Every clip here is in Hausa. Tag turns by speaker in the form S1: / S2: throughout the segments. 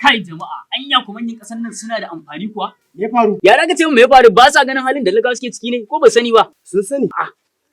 S1: Kai jama'a, anya kuma yin kasan nan suna da amfani kuwa?
S2: Me faru?
S1: Ya da ce me ya faru, ba sa ganin halin da talakawa suke ciki ne ko ba sani ba?
S2: Sun sani.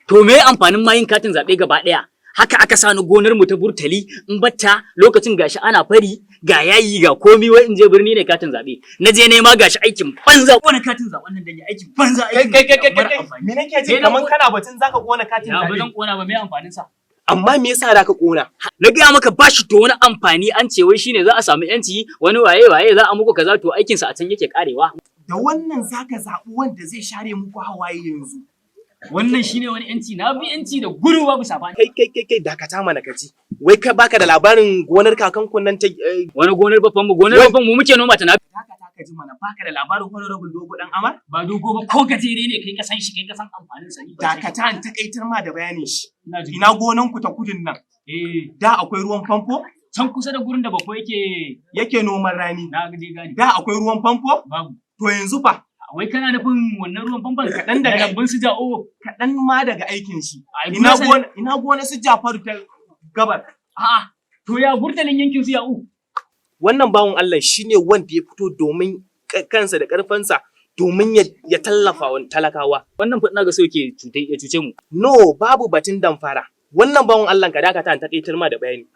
S1: To me amfanin ma yin katin zaɓe gaba ɗaya? Haka aka sa ni gonar mu ta burtali in batta lokacin, gashi ana fari, ga yayi, ga komi, wai in je birni ne katin zaɓe. Na je nema, gashi aikin banza, kona katin zaɓen nan dan yi aikin banza, aikin
S2: Kai, kai, kai,
S1: mara
S2: kai.
S1: amfani.
S2: Me nake ji
S1: Me na
S2: kaman kana batun zaka kona katin
S1: Ya ba
S2: zabe?
S1: zan kona ba, me amfanin sa?
S2: Amma me yasa da ka kona?
S1: Na gaya maka ba shi to wani amfani, an ce wai shine za a samu yanci, wani waye waye za a muku kaza, to aikinsa a can yake karewa.
S2: Da wannan zaka zaɓi wanda zai share muku hawaye yanzu.
S1: Wannan shine wani yanci, na bi yanci da gudu babu safa.
S2: Kai, kai, kai, kai, dakata mana kaji. Wai kai baka da labarin gonar kakanku nan ta
S1: Wani gonar baffan mu? Gonar baffan mu muke noma ta na
S2: Dakata ka ji mana, baka da labarin Honorable Dogo Dan Amar?
S1: Ba dogo ba ko gajere ne, kai ka san shi, kai ka san amfanin sa, ni ban san shi.
S2: Dakata in takaitar ma da bayanin shi.
S1: Ina jin.
S2: Ina gonan ku ta kudun nan?
S1: Eh.
S2: Da akwai ruwan famfo?
S1: Can kusa da gurin da bafo yake
S2: Yake noman rani.
S1: Na je gani.
S2: Da akwai ruwan famfo?
S1: Babu.
S2: To yanzu fa?
S1: Wai kana nufin wannan ruwan famfon
S2: Kaɗan
S1: da lambun su ja'o?
S2: Kaɗan ma daga aikin shi.
S1: Ai,
S2: Ina
S1: gona
S2: gona, ina gona su Jafaru ta gabar?
S1: A'a, to ya burtalin yankin su ya'u?
S2: Wannan bawan Allah shine wanda ya fito domin kansa da ƙarfinsa domin ya tallafa wa talakawa.
S1: Wannan fa ina ga so yake ya cuce mu.
S2: No, babu batun damfara. Wannan bawan Allah, ka dakata in takaitar ma da bayani.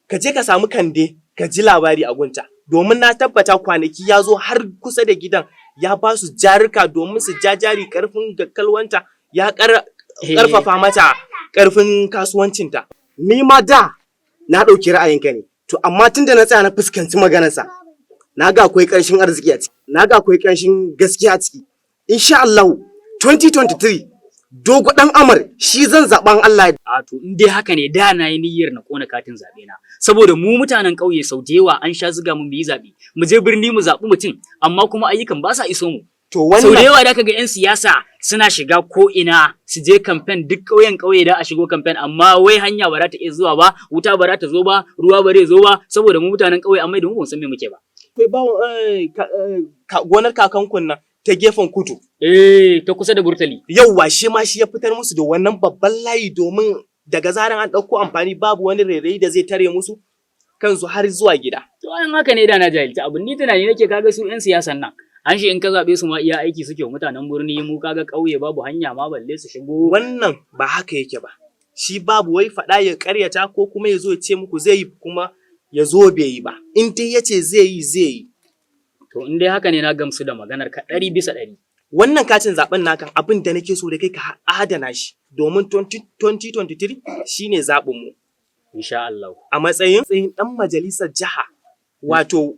S2: Ka je ka samu Kande, ka ji labari a gunta. Domin na tabbata kwanaki ya zo har kusa da gidan, ya ba su jarika domin su ja jari, karfin kalwanta ya karfafa mata karfin kasuwancinta.
S3: Ni ma da na ɗauki ra'ayinka ne. To amma tun da na tsaya na fuskanci maganarsa, na ga akwai ƙanshin arziki a ciki, na ga akwai ƙanshin gaskiya a ciki. Insha Allah 2023, Dogo Dan Amar shi zan zaɓan Allah.
S1: A to in dai haka ne, da na yi niyyar na kona katin zaɓe na. Saboda mu mutanen ƙauye sau da yawa an sha zuga mu mu yi zaɓe. Mu je birni mu zaɓi mutum, amma kuma ayyukan ba sa iso mu.
S2: To
S1: Sau da
S2: wannan
S1: yawa da kaga 'yan siyasa suna shiga ko ina su je kamfen, duk ƙauyen ƙauye da a shigo kamfen, amma wai hanya ba za ta iya zuwa ba, wuta ba za ta zo ba, ruwa ba zai zo ba, saboda mu mutanen ƙauye an mai da mu ba mu san me muke ba.
S2: Akwai bawon gonar kakankun nan ta gefen kudu.
S1: Eh, ta kusa da burtali.
S2: Yauwa, shi ma shi ya fitar musu da wannan babban layi domin daga zaran an ɗauko amfani babu wani rairayi da zai tare musu kansu har zuwa gida.
S1: To an haka ne, da na jahilci abin, ni tunani nake kaga su 'yan siyasan nan. An shi in ka zaɓe su ma iya aiki suke wa mutanen birni, mu kaga ƙauye babu hanya ma balle su shigo.
S2: Wannan ba haka yake ba. Shi babu wai faɗa ya ƙaryata ko kuma ya zo ya ce muku zai yi kuma ya zo bai yi ba. In dai ya ce zai yi, zai yi.
S1: To in dai haka ne, na gamsu da maganar ka 100%.
S2: Wannan katin zaɓen naka, abin da nake so da kai, ka adana shi domin 2023 shine zaɓinmu.
S1: Insha Allah.
S2: A matsayin ɗan majalisar jiha, wato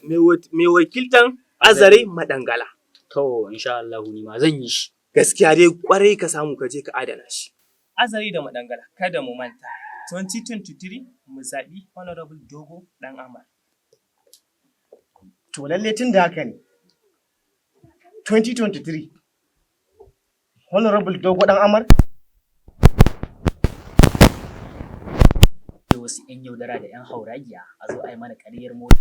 S2: mai wakiltan Azare Madangala.
S1: To insha Allah ni ma zan yi shi.
S2: Gaskiya dai kwarai, ka samu ka je ka adana shi. Azare da Madangala, kada mu manta. 2023 mu zaɓi Honorable Dogo Dan Amar.
S3: To lalle tun da haka ne, 2023, Honorable Dogo Dan Amar.
S1: Wasu 'yan yaudara da 'yan hauragiya a zo a yi mana ƙaryar mota.